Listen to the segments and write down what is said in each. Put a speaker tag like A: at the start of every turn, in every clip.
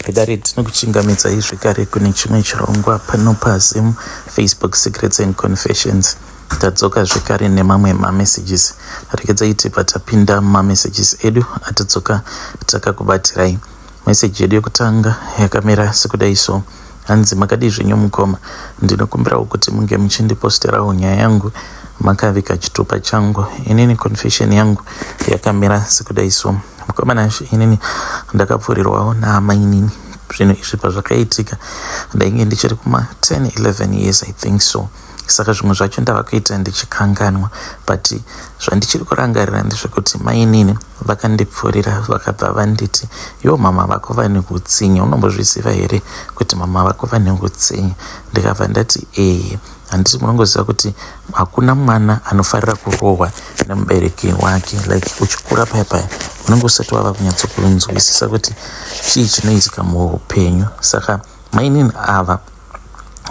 A: Vedare tinokuchingamidzai zvekare kune chimwe chirongwa pano paZim Facebook Secrets and Confessions. Tadzoka zvekare nemamwe mamessages. Regedzai tibva tapinda mumamessages edu atadzoka takakubatirai. Message yedu yekutanga yakamira sekudai so. Hanzi makadii zvenyu mukoma, ndinokumbirawo kuti munge muchindiposterawo nyaya yangu makavika chitupa changu. Inini confession yangu yakamira sekudai so. Mukoma Nashe, inini ndakapfuurirwawo naamainini. Zvinhu izvi pazvakaitika ndainge ndichiri kuma 10 11 years I think so. Saka zvimwe zvacho ndava kuita ndichikanganwa but zvandichiri kurangarira ndezvekuti mainini vakandipfuurira vakabva vanditi yo mama vako vane utsinye unombozviziva here kuti mama vako vane utsinye ndikabva ndati ee handiti munongoziva kuti hakuna mwana anofarira kurohwa nemubereki wake like uchikura paya paya unenge usati wava kunyatsokunzwisisa kuti chii chinoitika muupenyu saka mainini ava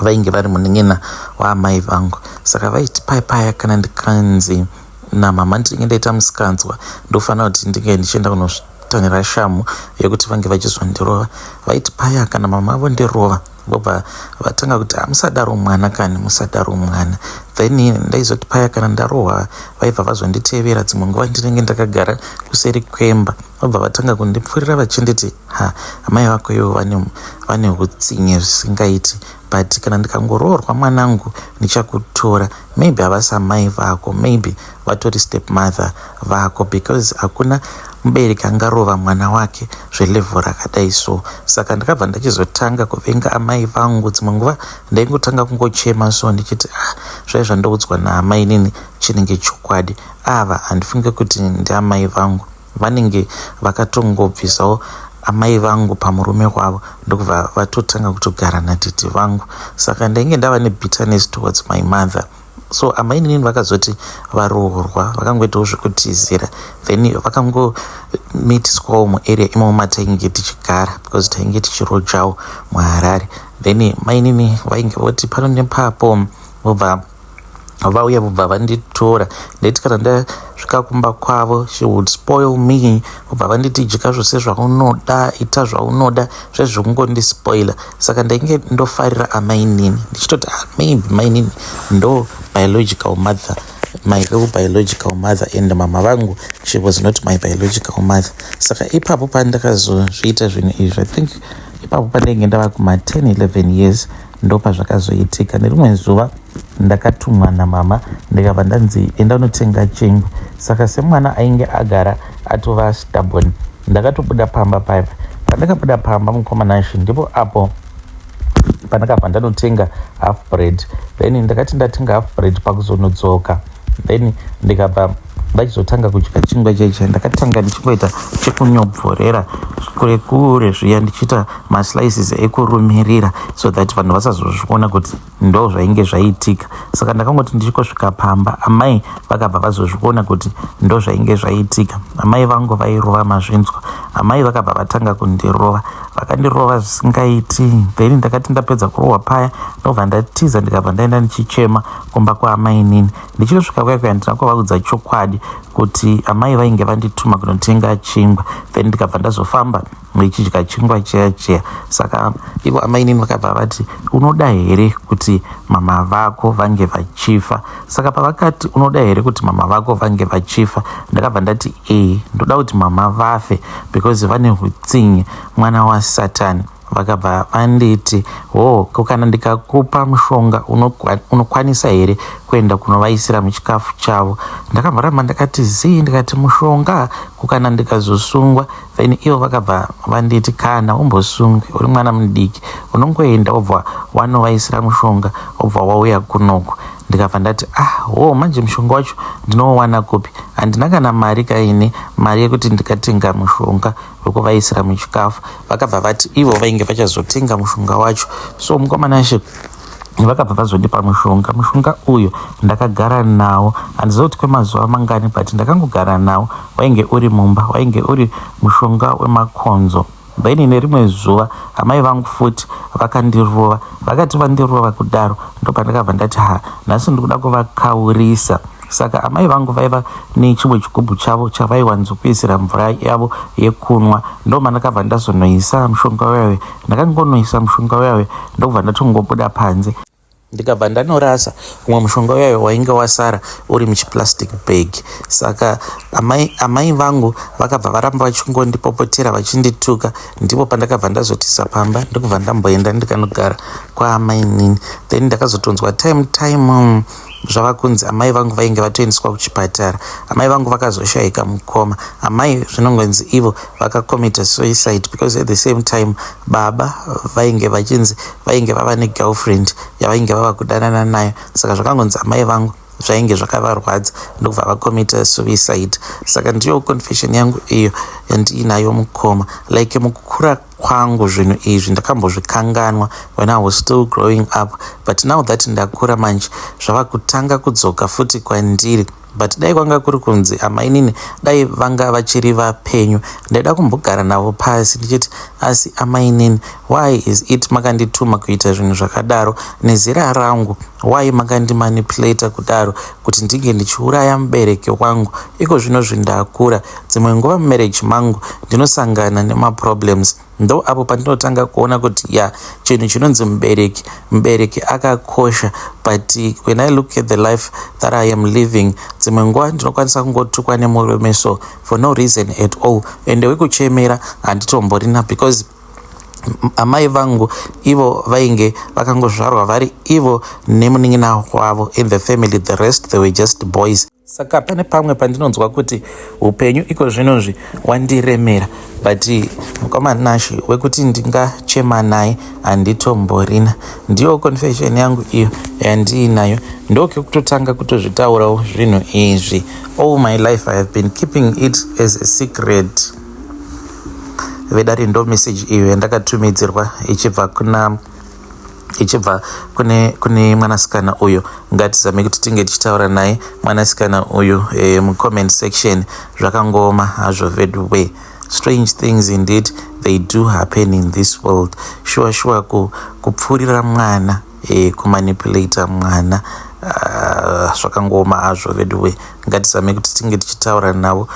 A: vainge vari munin'ina waamai vangu saka vaiti paya paya kana ndikanzi namama ndinenge ndaita musikanzwa ndofanira kuti ndinge ndichienda kunotanhira shamhu yekuti vange vachizondirova vaiti paya kana mama vondirova vobva vatanga kuti hamusadaro mwana kani musadaro mwana then ndaizoti paya kana ndarohwa vaibva vazonditevera dzimwe nguva ndinenge ndakagara kuseri kwemba vobva vatanga kundipfurira vachinditi ha amai vako ivo vane vane utsinye zvisingaiti but kana ndikangoroorwa mwanangu ndichakutora maybe havasi amai vako maybe vatori step mother vako because hakuna mubereki angarova mwana wake zvelevel rakadai so saka ndakabva ndachizotanga kuvenga amai vangu dzimwe nguva ndaingotanga kungochema so ndichiti ah zvai zvandoudzwa naamainini chinenge chokwadi ava handifunge kuti ndiamai vangu vanenge vakatongobvisawo amai vangu pamurume wavo ndokubva vatotanga kutogara natete vangu saka ndainge ndava nebitterness towards my mother so amainini vakazoti varoorwa vakangoitawo zvekutizira then vakangomitiswawo muarea imomo matainge tichigara because tainge tichirojawo muHarare then mainini vainge voti pano nepapo vobva vauya vobva vanditora ndaiti kana ndasvika kumba kwavo she would spoil me vobva vanditi dya zvose zvaunoda ita zvaunoda zvezvekungondispoila saka ndainge ndofarira amainini ndichitoti ah, maybe mainini ndo biological mother my real biological mother and mama vangu she was not my biological mother saka ipapo pandakazozviita zvinhu izvi i think ipapo pandainge ndava kuma 10 11 years ndopazvakazoitika nerimwe zuva ndakatumwa namama ndikabva ndanzi enda unotenga chingwa saka semwana ainge agara atova stubborn ndakatobuda pamba paipa pandakabuda pamba mukoma Nashe ndipo apo pandakabva ndanotenga half bread then ndakati ndatenga half bread pakuzonodzoka then ndikabva ndachizotanga kudya chingwa chaicha ndakatanga ndichingoita chekunyobvorera kure kure zviya ndichiita maslices ekurumirira so that vanhu vasazozviona kuti ndo zvainge zvaitika saka ndakangoti ndichingosvika pamba amai vakabva vazozviona kuti ndo zvainge zvaitika amai vangu vairova mazvinzwa amai vakabva vatanga kundirova vakandirova zvisingaiti then ndakati ndapedza kurohwa paya ndobva ndatiza ndikabva ndaenda ndichichema kumba kwaamainini ndichitosvika kuya kuya ndina kuvaudza chokwadi kuti amai vainge vandituma kunotenga chingwa then ndikabva ndazofamba ndichidya chingwa chiya chiya saka ivo amainini vakabva vati unoda here kuti mama vako vange vachifa saka pavakati unoda here kuti mama vako vange vachifa ndakabva ndati ee ndoda kuti mama vafe because vane utsinye mwana wasatani vakabva vanditi ho ko kana ndikakupa mushonga unokwanisa here kuenda kunovaisira muchikafu chavo ndakamboramba ndakati zii ndikati mushonga kukana ndikazosungwa then ivo vakabva vanditi kana umbosungwe uri mwana mudiki unongoenda wobva wanovaisira mushonga wobva wauya kunoku ndikabva ndati ah ho manje mushonga wacho ndinouwana kupi handina kana mari kaine mari yekuti ndikatenga mushonga wekuvaisira muchikafu vakabva vati ivo vainge vachazotenga mushonga wacho so mukoma Nashe vakabva vazondipa mushonga mushonga uyu ndakagara nawo handiziva kuti kwemazuva mangani but ndakangogara nawo wainge uri mumba wainge uri mushonga wemakonzo then nerimwe zuva amai vangu futi vakandirova vakati vandirova kudaro ndopandakabva ndati ha nhasi ndikuda kuvakaurisa. Saka amai vangu vaiva nechimwe chigubhu chavo chavaiwanzokuisira mvura yavo yekunwa. Ndomandakabva ndazonoisa mushonga uyayo. Ndakangonoisa mushonga uyayo ndokubva ndatongobuda panze. Ndikabva ndanorasa umwe mushonga uyayo wainge wasara uri muchiplastic bag. Saka amai, amai vangu vakabva varamba vachingondipopotera vachindituka. Ndipo pandakabva ndazotisa pamba ndokubva ndamboenda ndikanogara kwaamainini. Then ndakazotonzwa time time zvava kunzi amai vangu vainge vatoendeswa kuchipatara. Amai vangu vakazoshayika, mukoma. Amai zvinongonzi ivo vakacommita suicide because at the same time baba vainge vachinzi vainge vava negirlfriend yavainge vava kudanana nayo. Saka zvakangonzi amai vangu zvainge zvakavarwadza ndokubva vacommita suicide. Saka ndiyo confession yangu iyo yandiinayo, mukoma. Like mukukura kwangu zvinhu izvi ndakambozvikanganwa when I was still growing up, but now that ndakura manje, zvava kutanga kudzoka futi kwandiri. But dai kwanga kuri kunzi amainini dai vanga vachiri vapenyu, ndaida kumbogara navo pasi ndichiti, "Asi amainini, why is it makandituma kuita zvinhu zvakadaro nezera rangu? Why makandimanipulata kudaro kuti ndinge ndichiuraya mubereki wangu? Iko zvino zvindakura, dzimwe nguva mumarriage mangu ndinosangana nemaproblems. Ndo apo pandinotanga kuona kuti ya, chinhu chinonzi mubereki, mubereki akakosha. But when I look at the life that I am living, dzimwe nguva ndinokwanisa kungotukwa nemurume so for no reason at all, ende wekuchemera handitomborina, because amai vangu ivo vainge vakangozvarwa vari ivo nemunin'ina wavo in the family. The rest, they were just boys. Saka pane pamwe pandinonzwa kuti upenyu iko zvinozvi wandiremera, but mukoma Nashi, wekuti ndingachema naye handitomborina. Ndiyo confession yangu iyo yandiinayo. Ndokekutotanga kutozvitaurawo zvinhu izvi. All my life I have been keeping it as a secret. Vedare, ndo message iyo yandakatumidzirwa ichibva kune mwanasikana uyu. Ngatizame kuti tinge tichitaura naye mwanasikana uyu mucomment section. Zvakangoma hazvo vedway. Strange things indeed, they do happen in this world. Sure sure, kupfuurira mwana, kumanipulata mwana, zvakangoma hazvo veduwe. Ngatizame kuti tinge tichitaura navo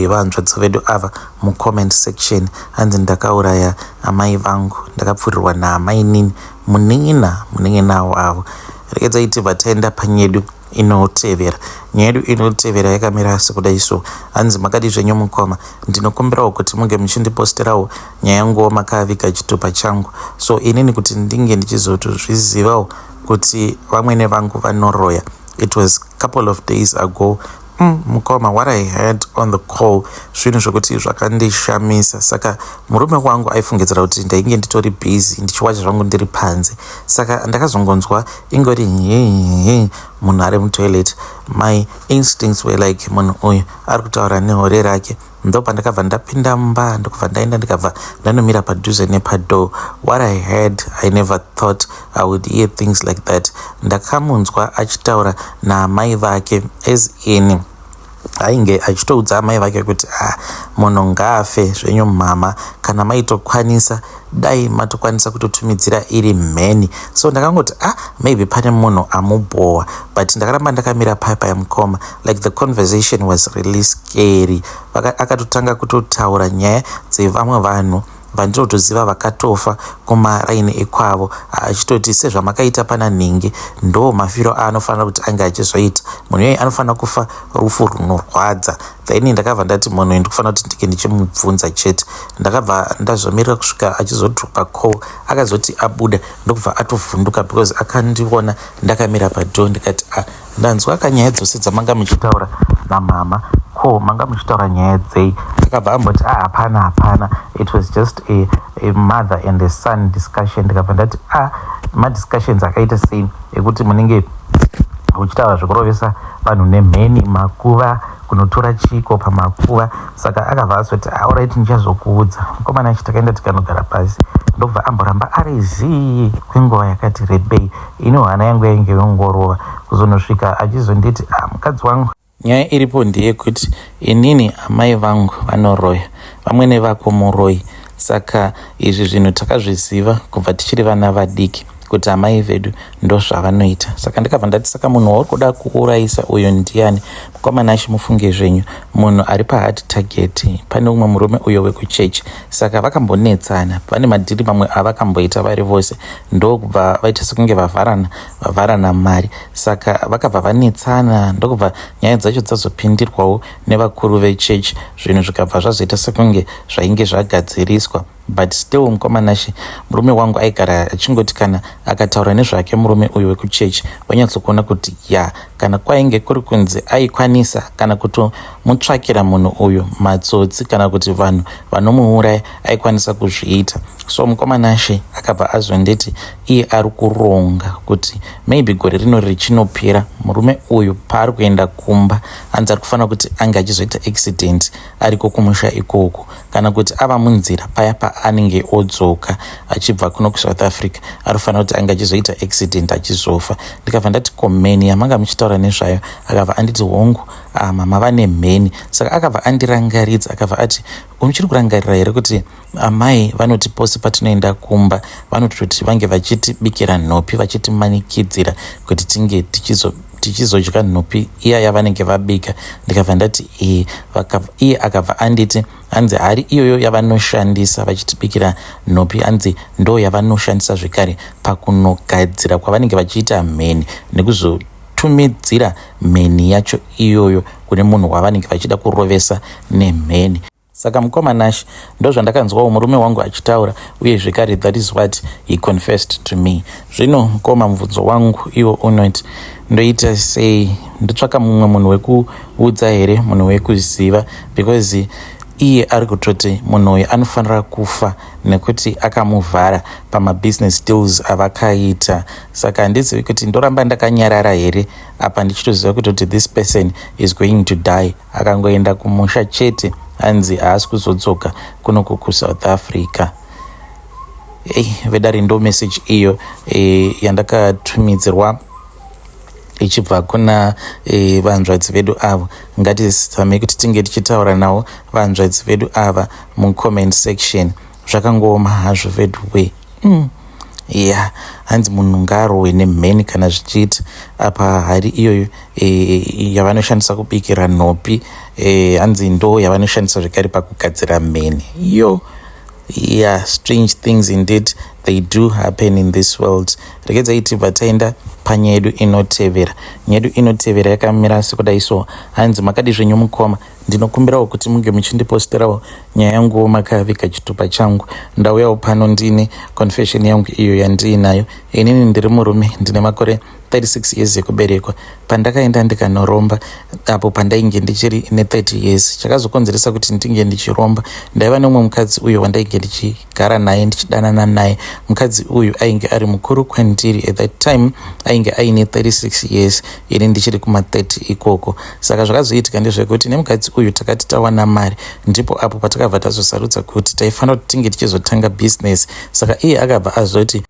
A: vanzvadzi vedu ava mucomment section. Hanzi, "Ndakauraya amai vangu, ndakapfuurirwa naamainini, munin'ina wavo." Regedzai tibva taenda panyedu inotevera. Nyaya yedu inotevera yakamira sekudai so. Hanzi, "Makadi zvenyu mukoma? Ndinokumbirawo kuti munge muchindiposterawo nyaya yanguwo makaviga chitupa changu. So inini kuti ndinge ndichizotozvizivawo kuti vamwene vangu vanoroya, it was couple of days ago. Mukoma, what I heard on the call zvinhu zvokuti zvakandishamisa. Saka murume wangu aifungidzira kuti ndainge nditori busy ndichiwacha zvangu ndiri panze. Saka ndakazongonzwa ingori hehe, munhu ari mutoilet. My instincts were like, munhu uyu ari kutaura nehore rake. Ndopandakabva ndapinda mumba, ndokubva ndaenda, ndikabva ndanomira padhuze nepadoor. What I heard, I never thought I would hear things like that. Ndakamunzwa achitaura naamai vake, as in ainge achitoudza amai vake kuti, 'Ah, munhu ngaafe zvenyu mama. Kana maitokwanisa, dai matokwanisa kutotumidzira iri mheni.' So ndakangoti, ah, maybe pane munhu amubhowa, but ndakaramba ndakamira paipai, mukoma. Like, the conversation was really scary. Akatotanga kutotaura nyaya dzevamwe vanhu vandinotoziva vakatofa kumaraini ekwavo, achitoti sezvamakaita pana nhingi, ndo mafiro aanofanira kuti ange achizoita. Munhu iyeye anofanira kufa rufu runorwadza.' Then ndakabva ndati munhu uyu ndikufanira kuti ndike ndichimubvunza chete. Ndakabva ndazomirira kusvika achizodropa call. Akazoti abuda, ndokubva atovhunduka because akandiona ndakamira padoor. Ndikati, ah, ndanzwa kanyaya dzose dzamanga muchitaura namama. Ko manga muchitaura nyaya dzei? Akabva amboti, ah, hapana, hapana, it was just a mother and a son discussion. Ndikabva ndati, ah, madiscussions akaita sei ekuti munenge uchitaura zvekurovesa vanhu nemheni, makuva, kunotora chiko pamakuva? Saka akabva azoti, alright, ndichazokuudza." Mukomana achi takaenda tikanogara pasi, ndobva amboramba ari zii kwenguva yakati rebei. Ini hana yangu yainge yongorova kuzonosvika achizonditi, ah, mukadzi wangu, nyaya iripo ndeyekuti inini amai vangu vanoroya, vamwene vako muroi. Saka izvi zvinhu takazviziva kubva tichiri vana vadiki. Kuti amai vedu ndozvavanoita. Saka ndikabva ndati, saka munhu wauri kuda kuurayisa uyu ndiani? Mukomana achimufunge zvenyu, munhu ari pahard target pane umwe murume uyo wekuchechi. Saka vakambonetsana, vane madhiri mamwe avakamboita vari vose, ndokubva vaita sekunge vavharana vavharana mari. Saka vakabva vanetsana, ndokubva nyaya dzacho dzazopindirwawo nevakuru vechechi, zvinhu zvikabva zvazoita sekunge zvainge zvagadziriswa. But still, mukomanashe, murume wangu aigara achingoti kana akataura nezvake murume uyu wekuchechi, wanyatsokuona kuti ya, kana kwainge kuri kunzi aikwanisa kana kutomutsvakira munhu uyu matsotsi kana kuti vanhu vanomuuraya, aikwanisa kuzviita. So mukomanashe akabva azonditi iye ari kuronga kuti maybe gore rino richinopera, murume uyu paari kuenda kumba, anzi ari kufanira kuti ange achizoita accident ariko kumusha ikoko, kana kuti ava munzira paya paanenge odzoka achibva kuno kuSouth Africa, arifanira kuti ange achizoita accident achizofa. Ndikabva ndati, ko mheni yamanga muchitaura nezvayo? Akabva anditi, hongu, ah, mama vane mheni. Saka akabva andirangaridza, akabva ati, uchiri kurangarira here kuti amai vanoti pose patinoenda kumba vanototi vange vachitibikira nhopi, vachitimanikidzira kuti tinge tichizodya nhopi iya yavanenge vabika? Ndikabva ndati, ee. Iye akabva anditi hanzi hari iyoyo yavanoshandisa vachitibikira nhopi, hanzi ndo yavanoshandisa zvekare pakunogadzira kwavanenge vachiita mheni nekuzotumidzira mheni yacho iyoyo kune munhu wavanenge vachida kurovesa nemheni. Saka mukoma Nash, ndo zvandakanzwawo murume wangu achitaura, uye zvekare that is what he confessed to me. Zvino mukoma, mubvunzo wangu iwo unoti, ndoita sei? Ndotsvaka mumwe munhu wekuudza here, munhu wekuziva? Because iye ari kutoti munhu uyu anofanira kufa nekuti akamuvhara pamabusiness deals avakaita. Saka handizivi kuti ndoramba ndakanyarara here, apa ndichitoziva kutoti this person is going to die. Akangoenda kumusha chete, hanzi haasi kuzodzoka kunoku kuSouth Africa. Ei, vedare, ndo message iyo yandakatumidzirwa ichibva kuna vanzvadzi vedu avo. Ngatizamei kuti tinge tichitaura navo vanzvadzi vedu ava mucomment section. Zvakangooma hazvo vedu we. Ya, hanzi munhu ngaarohwe nemheni kana zvichiita. Apa hari iyoyo yavanoshandisa kubikira nhopi, hanzi ndo yavanoshandisa zvekare pakugadzira mheni iyo. Yeah, strange things indeed, they do happen in this world. Regedzai tibva taenda panyaya yedu inotevera. Nyaya yedu inotevera yakamira sekudai so. Hanzi, makadi zvenyu mukoma? Ndinokumbirawo kuti munge muchindiposterawo nyaya yanguwo makaviga chitupa changu. Ndauyawo pano ndine confession yangu iyo yandiinayo. Inini ndiri murume, ndine makore 36 years ekuberekwa. Pandakaenda ndikanoromba apo pandainge ndichiri ne30 years, chakazokonzeresa kuti ndinge ndichiromba, ndaiva nemumwe mukadzi uyo wandainge ndichigara naye, ndichidanana naye. Mukadzi uyu ainge ari mukuru kwandiri. At that time ainge aine 36 years, ini ndichiri kuma30 ikoko. Saka zvakazoitika ndezvekuti nemukadzi uyu takati tawana mari, ndipo apo patakabva tazosarudza kuti taifanira kuti tinge tichizotanga business. Saka iye akabva azoti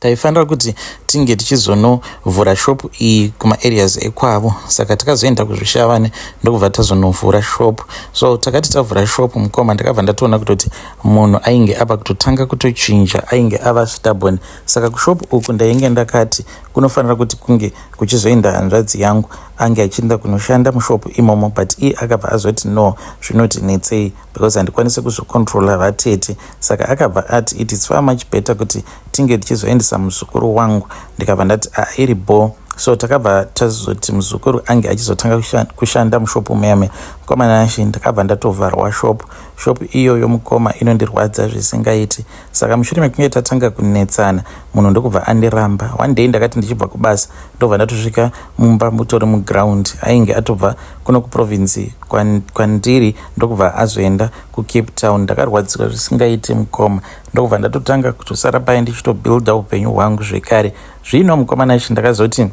A: taifanira kuti tinge tichizonovhura shopu iyi kumaareas ekwavo. Saka takazoenda kuZvishavane, ndokubva tazonovhura shopu. So takati tavhura shopu, mukoma, ndakabva ndatoona kutoti munhu ainge ava kutotanga kutochinja, ainge ava stubborn. Saka kushopu uku ndainge ndakati kunofanira kuti kunge kuchizoenda hanzvadzi yangu, ange achienda kunoshanda mushopu imomo, but iye akabva azoti, no, zvinoti netsei because handikwanisi kuzocontrola vatete. Saka akabva ati it is far much better kuti tinge tichizoendesa muzukuru wangu. Ndikabva ndati, a, iri bo. So takabva tazoti muzukuru ange achizotanga kushanda mushopu muyame. Mukoma Nashe, ndakabva ndatovharwa shopu. Shopu iyoyo, mukoma, inondirwadza zvisingaiti. Saka mushure mekunge tatanga kunetsana, munhu ndokubva andiramba. One day ndakati ndichibva kubasa, ndobva ndatosvika mumba mutori muground. Ainge atobva kuno kuprovince kwandiri, ndokubva azoenda kuCape Town. Ndakarwadziswa zvisingaiti, mukoma, ndokubva ndatotanga kutosara paye ndichitobuilda upenyu hwangu zvekare. Zvino mukoma Nashe, ndakazoti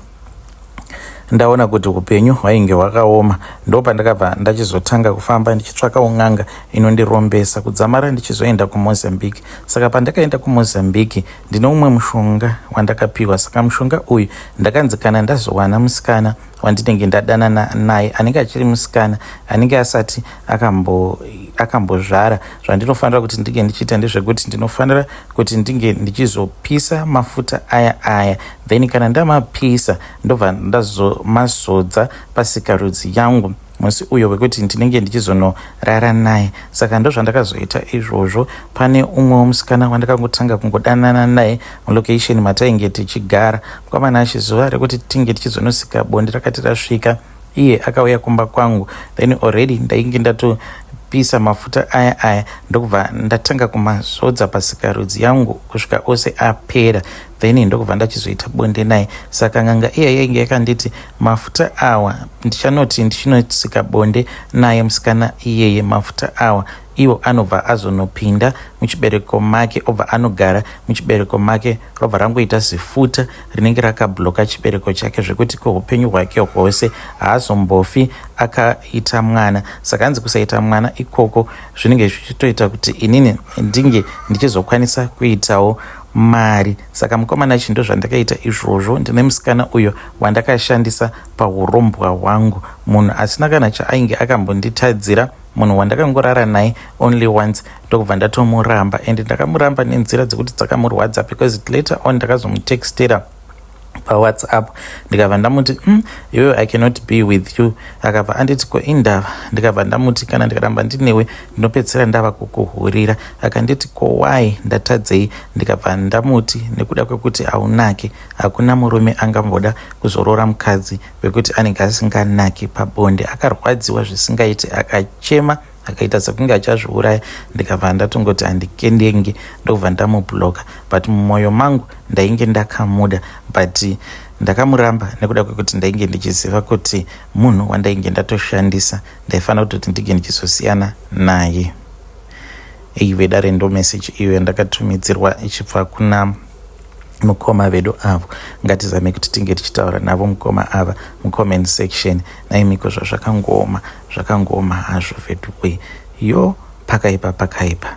A: ndaona kuti upenyu hwainge hwakaoma, ndopandakabva ndachizotanga kufamba ndichitsvaka un'anga inondirombesa, kudzamara ndichizoenda kuMozambique. Saka pandakaenda kuMozambique, ndine umwe mushonga wandakapiwa. Saka mushonga uyu ndakanzi kana ndazowana musikana wandinenge ndadanana naye, anenge achiri musikana, anenge asati akambo akambozvara. Zvandinofanira kuti ndinge ndichiita ndezvekuti ndinofanira kuti ndinge ndichizopisa mafuta aya aya, then kana ndamapisa ndobva ndazomazodza pasikarudzi yangu musi uyo wekuti ndinenge ndichizonorara naye. Saka ndozvandakazoita izvozvo. Pane umwe musikana wandakangotanga kungodanana naye mulocation matainge tichigara. Mukomana, zuva rekuti tinge tichizonosika bonde rakati rasvika, iye akauya kumba kwangu. Then already ndainge ndatopisa mafuta aya aya, ndokubva ndatanga kumazodza pasikarudzi yangu kusvika ose apera, then ndokubva ndachizoita bonde naye. Saka n'anga iya yainge yakanditi mafuta awa ndichanoti ndichinotsika bonde naye musikana iyeye, mafuta awa iwo anobva azonopinda muchibereko make, obva anogara muchibereko make, robva rangoita zifuta rinenge rakabloka chibereko chake, zvekuti kweupenyu hwake hwose haazombofi akaita mwana. Saka hanzi kusaita mwana ikoko zvinenge zvichitoita kuti inini ndinge ndichizokwanisa kuitawo mari. Saka mukomana, chi ndo zvandakaita izvozvo. Ndine musikana uyo wandakashandisa paurombwa hwangu, munhu asina kana chaainge akambonditadzira, munhu wandakangorara naye only once, ndokubva ndatomuramba. And ndakamuramba nenzira dzekuti dzakamurwadza, because later on ndakazomutextera paWhatsApp, ndikabva ndamuti, iwewe, I cannot be with you." Akabva anditi, "Ko indava?" Ndikabva ndamuti, "Kana ndikaramba ndinewe ndinopedzisira ndava kukuhurira." Akanditi, "Ko why, ndatadzei?" Ndikabva ndamuti, "Nekuda kwekuti haunaki. Hakuna murume angamboda kuzorora mukadzi wekuti anenge asinganaki pabonde." Akarwadziwa zvisingaiti, akachema, akaita sekunge achazviuraya. Ndikabva ndatongoti handikendenge, ndobva ndamubloka. But mumwoyo mangu ndainge ndakamuda, but ndakamuramba nekuda kwekuti ndainge ndichiziva kuti munhu wandainge ndatoshandisa, ndaifanira kutoti ndinge ndichizosiyana naye. Ive dare, ndo meseji iyo yandakatumidzirwa ichibva kuna mukoma vedu avo. Ngatizame kuti tinge tichitaura navo mukoma ava mucomment section. Naimiko, zvazvakangoma, zvakangoma hazvo veduwe. Yo, pakaipa, pakaipa.